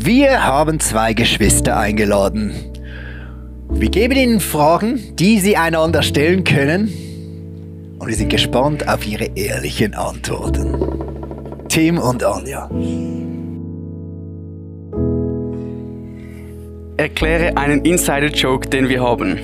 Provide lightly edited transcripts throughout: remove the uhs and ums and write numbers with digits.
Wir haben zwei Geschwister eingeladen. Wir geben ihnen Fragen, die sie einander stellen können. Und wir sind gespannt auf ihre ehrlichen Antworten. Tim und Anja. Erkläre einen Insider-Joke, den wir haben.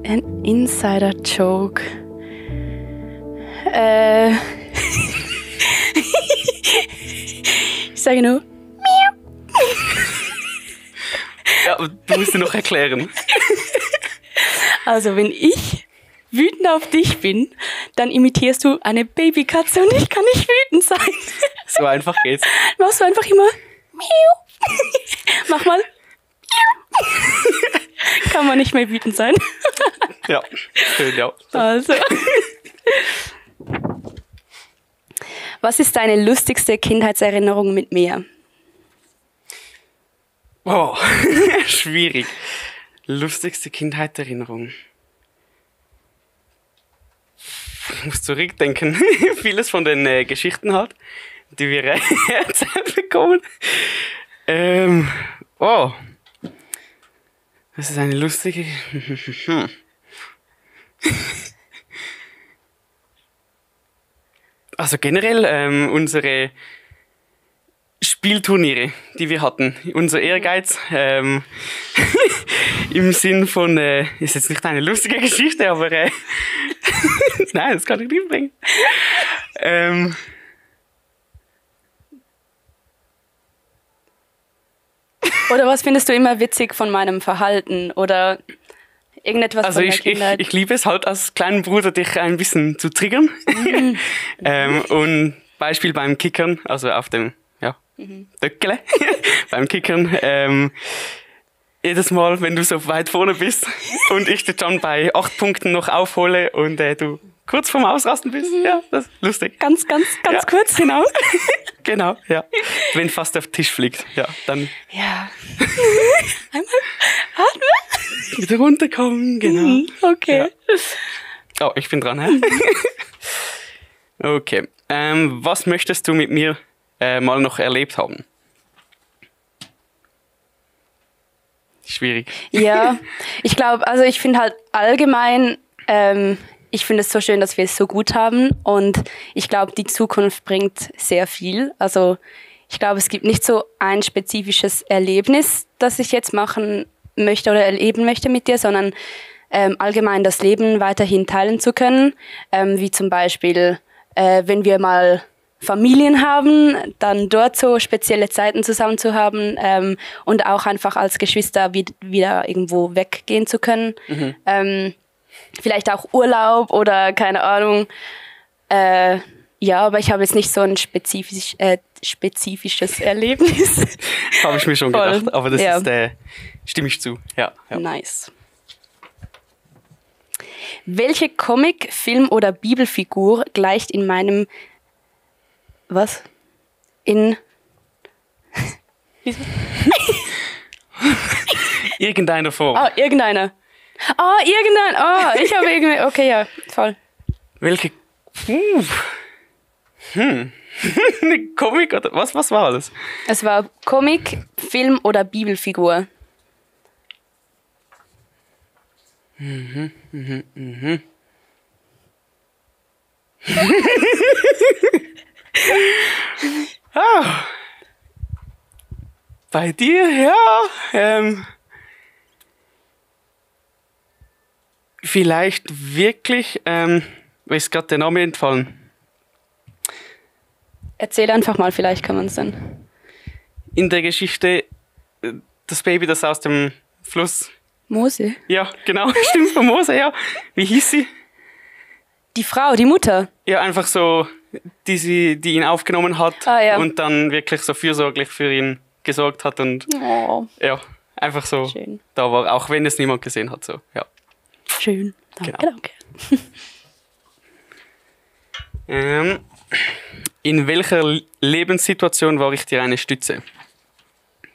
Ein Insider-Joke. Ich sage nur. Ja, aber du musst dir noch erklären. Also, wenn ich wütend auf dich bin, dann imitierst du eine Babykatze und ich kann nicht wütend sein. So einfach geht's. Machst du einfach immer. Mach mal. Kann man nicht mehr wütend sein. Ja, schön, ja. Also. Was ist deine lustigste Kindheitserinnerung mit mir? Oh, schwierig. Lustigste Kindheitserinnerung. Ich muss zurückdenken. Vieles von den Geschichten halt, die wir erzählt bekommen. Das ist eine lustige... Also generell unsere Spielturniere, die wir hatten, unser Ehrgeiz, im Sinn von, ist jetzt nicht eine lustige Geschichte, aber nein, das kann ich nicht bringen. Oder was findest du immer witzig von meinem Verhalten oder irgendetwas Also von der Kindheit? ich liebe es halt als kleinen Bruder, dich ein bisschen zu triggern. Und Beispiel beim Kickern, also auf dem Döckele, beim Kickern, jedes Mal, wenn du so weit vorne bist und ich dich dann bei 8 Punkten noch aufhole und du kurz vorm Ausrasten bist, ja, das ist lustig. Ganz kurz, genau. Genau, ja. Wenn fast auf den Tisch fliegt, ja, dann... Ja. Einmal atmen. Wieder runterkommen, genau. Okay. Ja. Oh, ich bin dran, hä? Okay. Was möchtest du mit mir mal noch erlebt haben? Schwierig. Ja, ich glaube, also ich finde halt allgemein, ich finde es so schön, dass wir es so gut haben und ich glaube, die Zukunft bringt sehr viel. Also ich glaube, es gibt nicht so ein spezifisches Erlebnis, das ich jetzt machen möchte oder erleben möchte mit dir, sondern allgemein das Leben weiterhin teilen zu können, wie zum Beispiel, wenn wir mal Familien haben, dann dort so spezielle Zeiten zusammen zu haben und auch einfach als Geschwister wieder irgendwo weggehen zu können. Vielleicht auch Urlaub oder keine Ahnung. Ja, aber ich habe jetzt nicht so ein spezifisches Erlebnis. Habe ich mir schon Voll. gedacht, aber das Ja. ist, stimme ich zu. Ja. Nice. Welche Comic-, Film- oder Bibelfigur gleicht in meinem... Was? Irgendeiner Form. Irgendeiner. Ich habe irgendwie... Okay, ja, voll. Welche? Comic oder was war alles? Es war Comic, Film oder Bibelfigur. Bei dir, ja. Vielleicht wirklich, mir ist gerade der Name entfallen. Erzähl einfach mal, vielleicht kann man es dann. In der Geschichte, das Baby, das aus dem Fluss. Mose? Ja, genau, stimmt, von Mose, ja. Wie hieß sie? Die Frau, die Mutter. Ja, einfach so, die ihn aufgenommen hat Ja. und dann wirklich so fürsorglich für ihn gesorgt hat und Oh, ja, einfach so schön. da war, auch wenn es niemand gesehen hat, so, ja. Schön. Danke, Genau. danke. In welcher Lebenssituation war ich dir eine Stütze?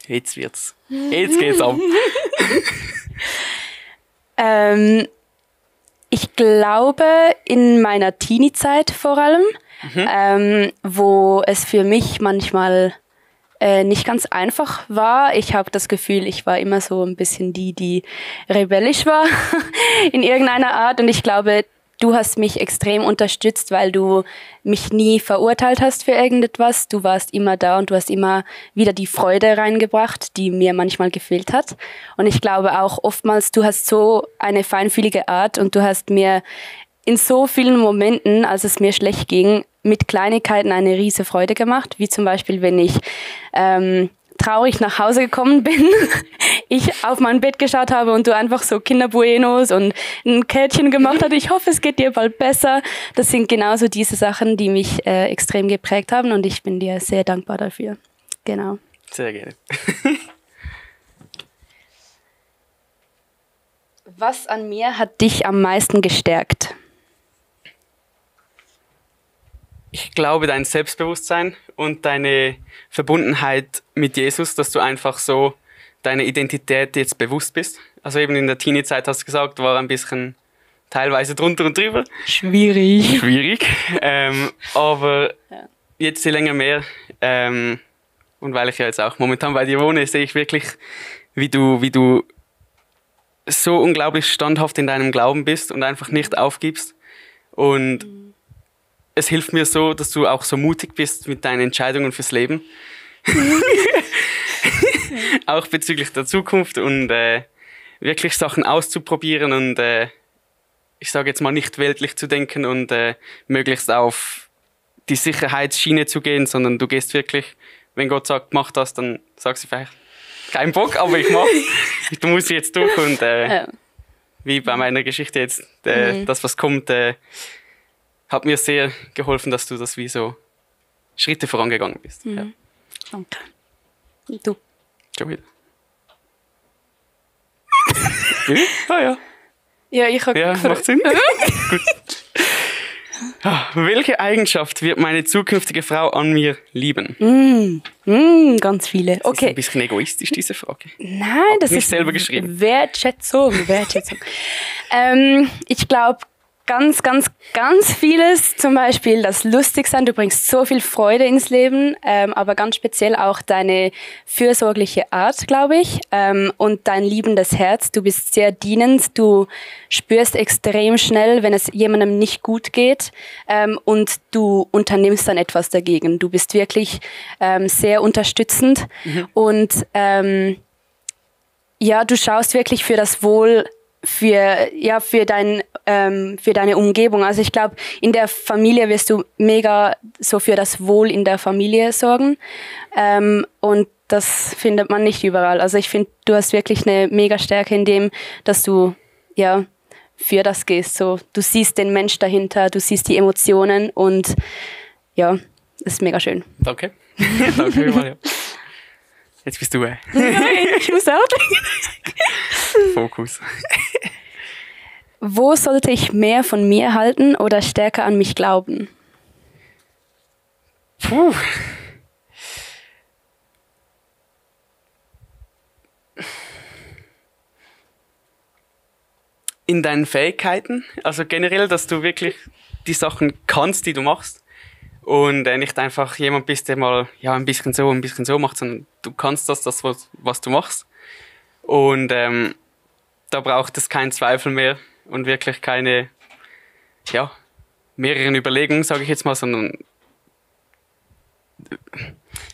Jetzt geht's ab. Ich glaube, in meiner Teenie-Zeit vor allem, wo es für mich manchmal nicht ganz einfach war. Ich habe das Gefühl, ich war immer so ein bisschen die rebellisch war in irgendeiner Art. Und ich glaube, du hast mich extrem unterstützt, weil du mich nie verurteilt hast für irgendetwas. Du warst immer da und du hast immer wieder die Freude reingebracht, die mir manchmal gefehlt hat. Und ich glaube auch oftmals, du hast so eine feinfühlige Art und du hast mir in so vielen Momenten, als es mir schlecht ging, mit Kleinigkeiten eine riese Freude gemacht, wie zum Beispiel, wenn ich traurig nach Hause gekommen bin, ich auf mein Bett geschaut habe und du einfach so Kinderbuenos und ein Kärtchen gemacht hast. Ich hoffe, es geht dir bald besser. Das sind genauso diese Sachen, die mich extrem geprägt haben und ich bin dir sehr dankbar dafür. Genau. Sehr gerne. Was an mir hat dich am meisten gestärkt? Ich glaube, dein Selbstbewusstsein und deine Verbundenheit mit Jesus, dass du einfach so deine Identität jetzt bewusst bist. Also eben in der Teenie-Zeit hast du gesagt, war ein bisschen teilweise drunter und drüber. Schwierig. Aber jetzt je länger mehr, und weil ich ja jetzt auch momentan bei dir wohne, sehe ich wirklich, wie du so unglaublich standhaft in deinem Glauben bist und einfach nicht aufgibst. Und es hilft mir so, dass du auch so mutig bist mit deinen Entscheidungen fürs Leben. Auch bezüglich der Zukunft und wirklich Sachen auszuprobieren und ich sage jetzt mal nicht weltlich zu denken und möglichst auf die Sicherheitsschiene zu gehen, sondern du gehst wirklich, wenn Gott sagt, mach das, dann sagst du vielleicht, kein Bock, aber ich mach. Du musst jetzt durch und wie bei meiner Geschichte jetzt, das was kommt, hat mir sehr geholfen, dass du das wie so Schritte vorangegangen bist. Ja. Danke. Und du? Schon wieder. Ja. Ja, ich habe macht Sinn. Gut. Welche Eigenschaft wird meine zukünftige Frau an mir lieben? Ganz viele. Das ist ein bisschen egoistisch, diese Frage. Nein, das nicht ist selber geschrieben. Wertschätzung. Ich glaube, ganz vieles, zum Beispiel das Lustigsein, du bringst so viel Freude ins Leben, aber ganz speziell auch deine fürsorgliche Art, glaube ich, und dein liebendes Herz. Du bist sehr dienend, du spürst extrem schnell, wenn es jemandem nicht gut geht, und du unternimmst dann etwas dagegen. Du bist wirklich sehr unterstützend und du schaust wirklich für das Wohl für deine Umgebung. Also ich glaube, in der Familie wirst du mega so für das Wohl in der Familie sorgen. Und das findet man nicht überall. Also ich finde, du hast wirklich eine mega Stärke in dem, dass du für das gehst. So, du siehst den Mensch dahinter, du siehst die Emotionen und das ist mega schön. Danke. Danke vielmals, ja. Jetzt bist du. Nein, ich muss auch denken. Fokus. Wo sollte ich mehr von mir halten oder stärker an mich glauben? Puh. In deinen Fähigkeiten, also generell, dass du wirklich die Sachen kannst, die du machst und nicht einfach jemand bist, der mal ein bisschen so macht, sondern du kannst das was du machst und da braucht es keinen Zweifel mehr und wirklich keine mehreren Überlegungen, sage ich jetzt mal, sondern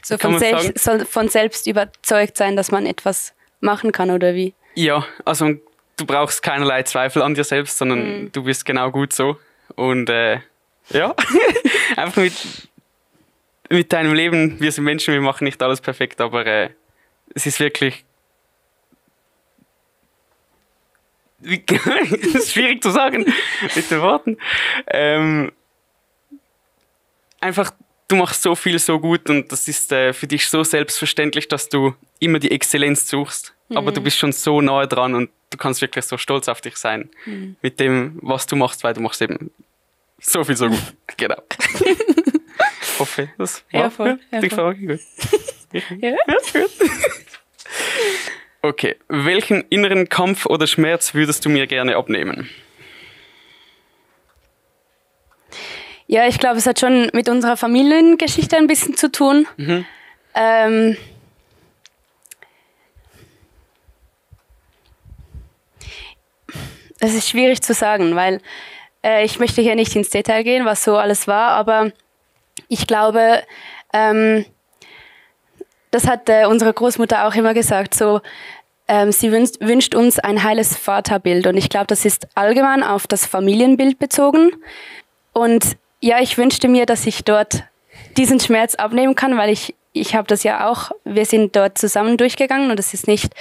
so von selbst überzeugt sein, dass man etwas machen kann, oder wie? Ja, also du brauchst keinerlei Zweifel an dir selbst, sondern du bist genau gut so. Und einfach mit deinem Leben, wir sind Menschen, wir machen nicht alles perfekt, aber es ist wirklich das ist schwierig zu sagen mit den Worten. Einfach, du machst so viel so gut und das ist für dich so selbstverständlich, dass du immer die Exzellenz suchst. Aber du bist schon so nahe dran und du kannst wirklich so stolz auf dich sein mit dem, was du machst, weil du machst eben so viel so gut. Genau. Ich hoffe, das war die Frage gut. Ja, gut. Okay, welchen inneren Kampf oder Schmerz würdest du mir gerne abnehmen? Ja, ich glaube, es hat schon mit unserer Familiengeschichte ein bisschen zu tun. Es ist schwierig zu sagen, weil ich möchte hier nicht ins Detail gehen, was so alles war, aber ich glaube, das hat unsere Großmutter auch immer gesagt, so, sie wünscht uns ein heiles Vaterbild und ich glaube, das ist allgemein auf das Familienbild bezogen. Und ja, ich wünschte mir, dass ich dort diesen Schmerz abnehmen kann, weil ich habe das ja auch, wir sind dort zusammen durchgegangen und es ist nicht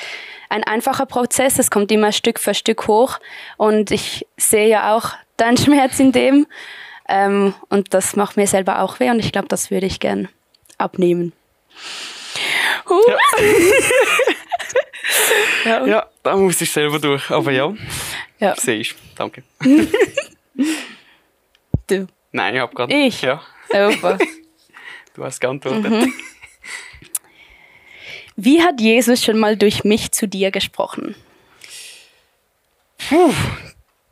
ein einfacher Prozess, es kommt immer Stück für Stück hoch und ich sehe ja auch deinen Schmerz in dem und das macht mir selber auch weh und ich glaube, das würde ich gern abnehmen. Ja. Ja, da muss ich selber durch, aber ja. Sehe ich, danke. Du? Nein, ich habe gerade... Ich? Ja. Super. Du hast geantwortet. Wie hat Jesus schon mal durch mich zu dir gesprochen?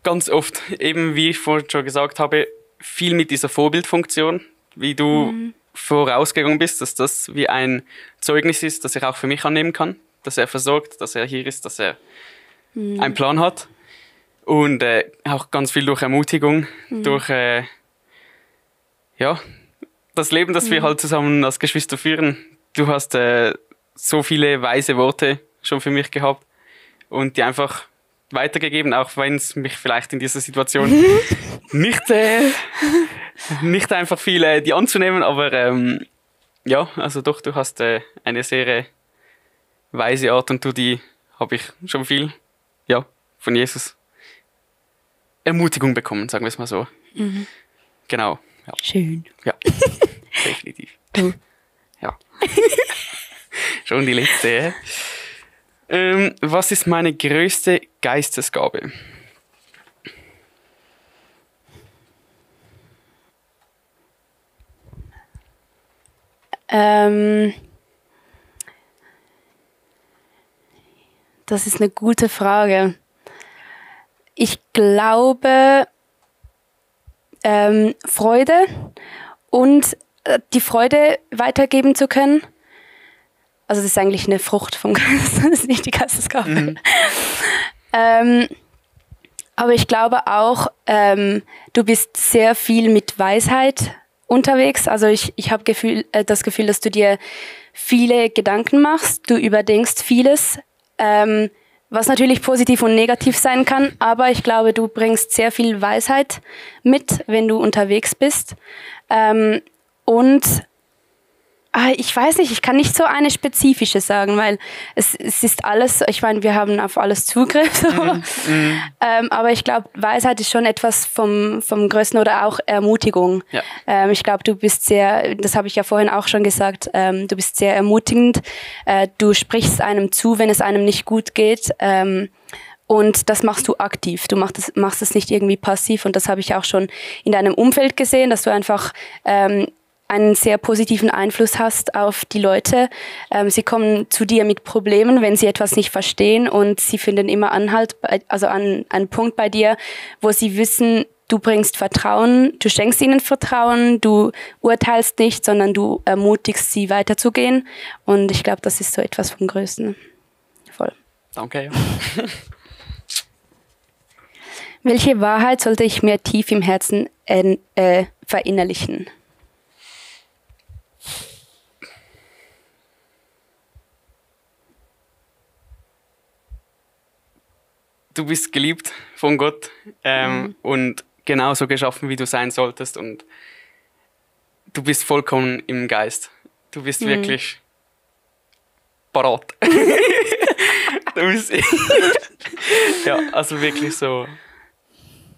Ganz oft. Eben, wie ich vorhin schon gesagt habe, viel mit dieser Vorbildfunktion, wie du vorausgegangen bist, dass das wie ein Zeugnis ist, das ich auch für mich annehmen kann, dass er versorgt, dass er hier ist, dass er einen Plan hat. Und auch ganz viel durch Ermutigung, durch das Leben, das wir halt zusammen als Geschwister führen. Du hast so viele weise Worte schon für mich gehabt und die einfach weitergegeben, auch wenn es mich vielleicht in dieser Situation nicht einfach viel die anzunehmen, aber also doch, du hast eine sehr weise Art und die habe ich schon viel von Jesus Ermutigung bekommen, sagen wir es mal so. Genau. Ja. Schön. Ja, definitiv. Du. Ja. Schon die letzte. Was ist meine größte Geistesgabe? Das ist eine gute Frage. Ich glaube, Freude und die Freude weitergeben zu können. Also das ist eigentlich eine Frucht vom Geist, das ist nicht die Geistesgabe. Aber ich glaube auch, du bist sehr viel mit Weisheit unterwegs. Also ich habe das Gefühl, dass du dir viele Gedanken machst, du überdenkst vieles, was natürlich positiv und negativ sein kann, aber ich glaube, du bringst sehr viel Weisheit mit, wenn du unterwegs bist. Und ich weiß nicht, ich kann nicht so eine spezifische sagen, weil es ist alles, ich meine, wir haben auf alles Zugriff. So. Aber ich glaube, Weisheit ist schon etwas vom Größten oder auch Ermutigung. Ja. Ich glaube, du bist sehr, das habe ich ja vorhin auch schon gesagt, du bist sehr ermutigend. Du sprichst einem zu, wenn es einem nicht gut geht. Und das machst du aktiv. Du machst es nicht irgendwie passiv. Und das habe ich auch schon in deinem Umfeld gesehen, dass du einfach einen sehr positiven Einfluss hast auf die Leute. Sie kommen zu dir mit Problemen, wenn sie etwas nicht verstehen und sie finden immer Anhalt, also einen Punkt bei dir, wo sie wissen, du bringst Vertrauen, du schenkst ihnen Vertrauen, du urteilst nicht, sondern du ermutigst sie weiterzugehen. Und ich glaube, das ist so etwas vom Größten. Voll. Danke. Welche Wahrheit sollte ich mir tief im Herzen verinnerlichen? Du bist geliebt von Gott und genauso geschaffen, wie du sein solltest. Und du bist vollkommen im Geist. Du bist wirklich parat. Du bist ja, also wirklich so.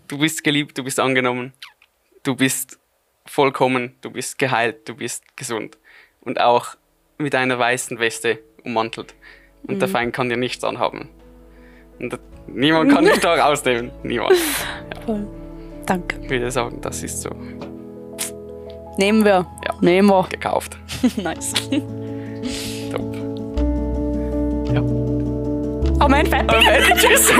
Du bist geliebt, du bist angenommen. Du bist vollkommen, du bist geheilt, du bist gesund. Und auch mit einer weißen Weste ummantelt. Und der Feind kann dir nichts anhaben. Und niemand kann dich da rausnehmen. Niemand. Ja. Voll. Danke. Ich würde sagen, das ist so. Nehmen wir. Ja. Nehmen wir. Gekauft. Nice. Top. Ja. Amen, fertig. Amen, tschüss.